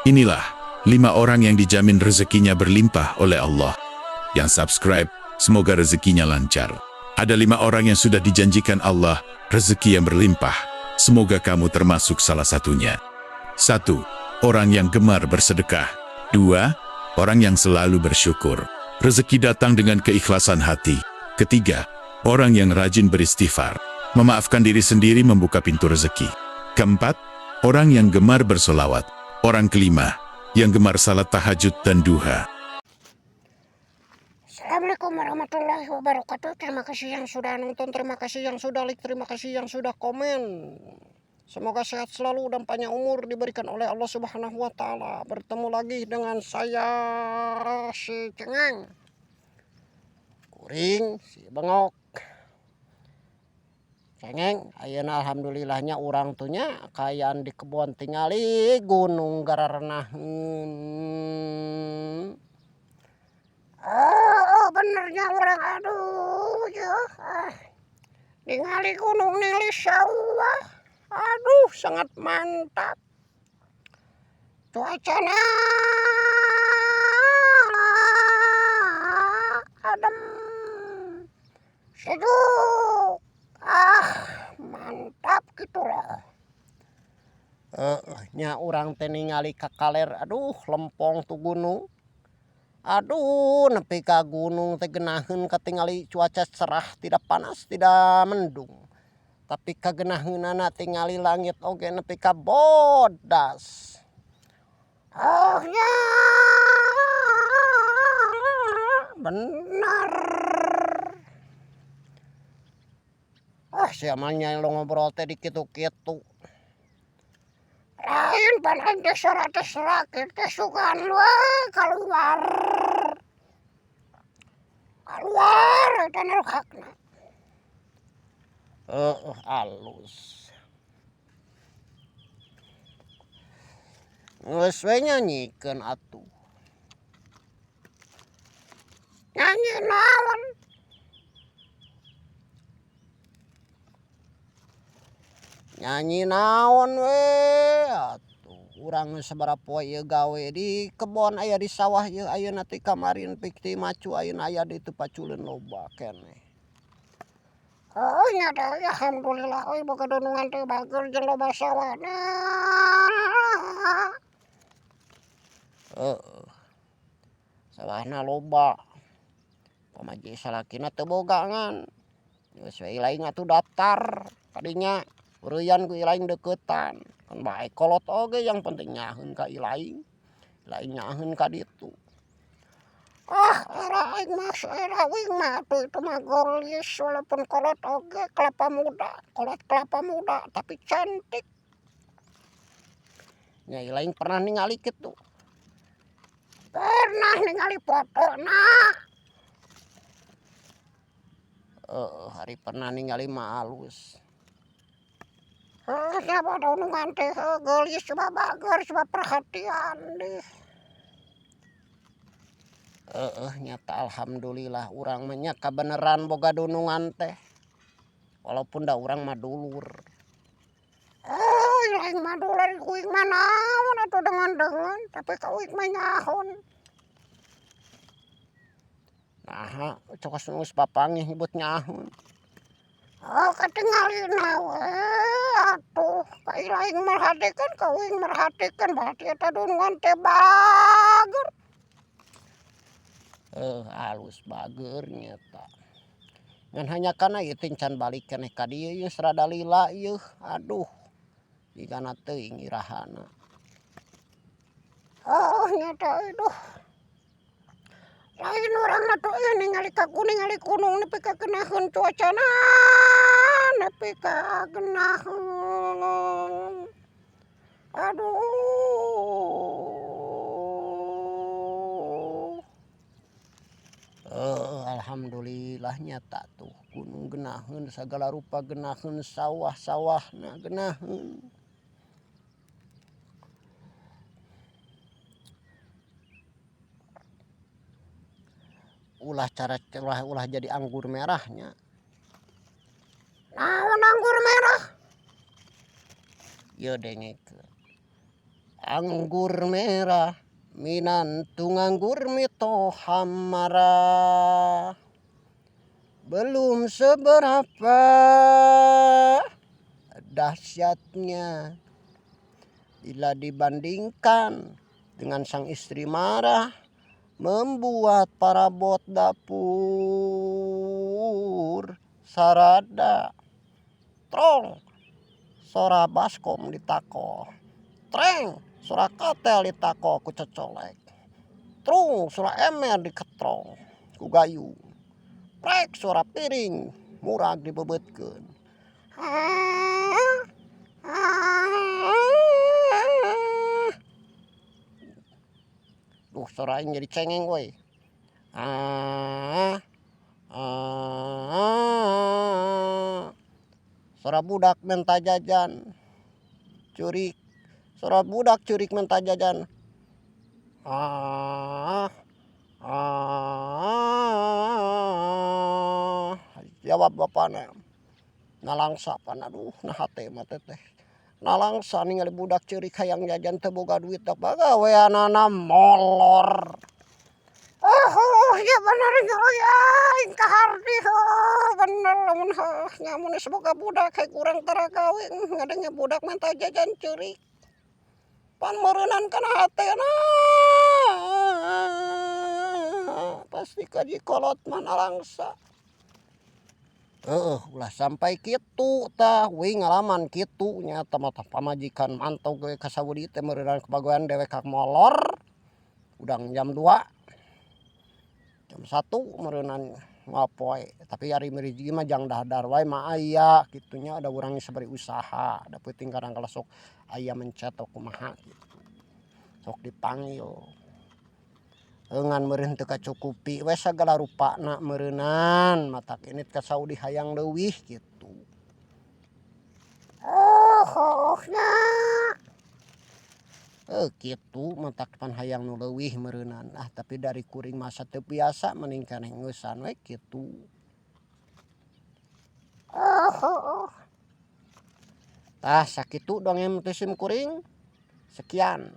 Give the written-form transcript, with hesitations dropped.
Inilah 5 orang yang dijamin rezekinya berlimpah oleh Allah. Yang subscribe, semoga rezekinya lancar. Ada 5 orang yang sudah dijanjikan Allah rezeki yang berlimpah. Semoga kamu termasuk salah satunya. 1. Orang yang gemar bersedekah. 2. Orang yang selalu bersyukur. Rezeki datang dengan keikhlasan hati. 3. Orang yang rajin beristighfar. Memaafkan diri sendiri membuka pintu rezeki. 4. Orang yang gemar bersolawat. Orang kelima, yang gemar salat tahajud dan duha. Assalamualaikum warahmatullahi wabarakatuh. Terima kasih yang sudah nonton, terima kasih yang sudah like, terima kasih yang sudah komen. Semoga sehat selalu dan panjang umur diberikan oleh Allah Subhanahu wa Ta'ala. Bertemu lagi dengan saya si Cengeng, kuring si Bengok. Cengeng, ayeuna alhamdulillahnya urang tuh nya kaayaan di kebon tingali gunung gararenaheun. Oh, benernya urang aduh ya. Ningali gunung ningali sawah. Aduh, sangat mantap. Cuacana adem, sejuk. Ah, mantap gitu loh. Nya urang teh ningali ka kaler, aduh lempong tuh gunung. Aduh, nepi ka gunung teh geunaheun katingali cuaca cerah, tidak panas, tidak mendung. Tapi kagenaheunana tingali langit oge nepi ka bodas. Oh nya, benar. Ah, sia mah nya lo ngobrol teh di kitu-kitu. Lain pan aing teh sora teh serakit teh sugan we keluar. Keluar eta nu hakna. Heeh, alus. Geus we nyanyikeun atuh. Nyanyi naon? Nyanyi naon we atuh. Urang geus sabaraha poe ieu gawe di kebon aya di sawah ieu ayeuna teh kamarin pik ti macu ayeuna aya di teu paculeun loba keneh. Oh nya teh alhamdulillah euy boga dunungan teh bager jeung loba sawahna. Heeh. Sawahna loba. Pamaji salakina teu boga ngan. Geus we lain atuh daftar kadinya. Ureuyan ku ilaing deukeutan. Kan bae kolot oge yang penting nyaheun ka ilaing. Ilaing nyaheun ka ditu. Ah, era aing mah era uing mah atuh itu mah geulis walaupun kolot oge kelapa muda, kolot kelapa muda tapi cantik. Nya ilaing pernah ningali kitu. Pernah ningali fotona. Heeh, hari pernah ningali mah alus. Heuh, nya badunungan teh geulis coba bager coba perhatian deh. Heeh, nyata alhamdulillah urang mah nya kabeneran boga dunungan teh. Walaupun da urang mah dulur. Oh, lain mah dulur kuing mah naon atuh dengeun-dengeun tapi ka uing mah nyahon. Naha cokos geus papanggih nyebut nyahon. Oh, katingalina we atuh ka ilaing merhatikeun ka uing merhatikeun berarti eta dunungan teh bager. Halus bager nyata. Ngan hanya kana ieu teh can balik keneh ka dieu ieu rada lila ieu. Aduh. Jigana teuing irahana. Oh nyata aduh. Lain urang mah tuh ieu ningali ka ningali gunung nepi ka geunaheun cuacana nepi ka geunaheun. Aduh. Alhamdulillah nyata tuh gunung geunaheun sagala rupa geunaheun sawah-sawahna geunaheun. Ulah cara ulah jadi anggur merahnya. Naon anggur merah? Ieu dengekeun. Anggur merah minantu nganggur mitoha marah. Belum seberapa dahsyatnya bila dibandingkan dengan sang istri marah membuat parabot dapur sarada. Trong sora baskom ditako. Treng sora katel ditako ku cocolek. Trung sora emer diketrong ku gayung. Prek sora piring murag dibebeutkeun. Duh sora aing jadi cengeng euy. Sora budak menta jajan curik. Sora budak curik menta jajan. Jawab bapana. Nalangsa pan aduh nah hate mah teteh. Nalangsa ningali budak ceurik hayang jajan teu boga duit da pagaweanana molor. Heuh ieu bener euy aing kaharti heuh bener lamun heuh nya mun geus boga budak hek urang tara gawe ngadenge budak menta jajan ceurik. Pan meureunan kana hatena pasti kaji kolot mah nalangsa. Heuh ulah sampai kitu tah uing ngalaman kitu nya tah mah pamajikan mantog we ka Saudi teh meureunan pagawean dewek ka molor hudang jam dua jam satu meureunan moal poe tapi ari rezeki mah jang dahar wae mah aya kitu nya da urang geus bari usaha da peuting kadang kala sok aya mencet kumaha kitu sok dipanggil. Ngan meureun teu kacukupi we sagala rupana meureunan matak init ka Saudi hayang leuwih kitu. Heuh kitu matak pan hayang nu leuwih meureunan ah tapi dari kuring masa teu biasa mending keneh ngeusan we kitu. Tah sakitu dongeng ti sim kuring sekian.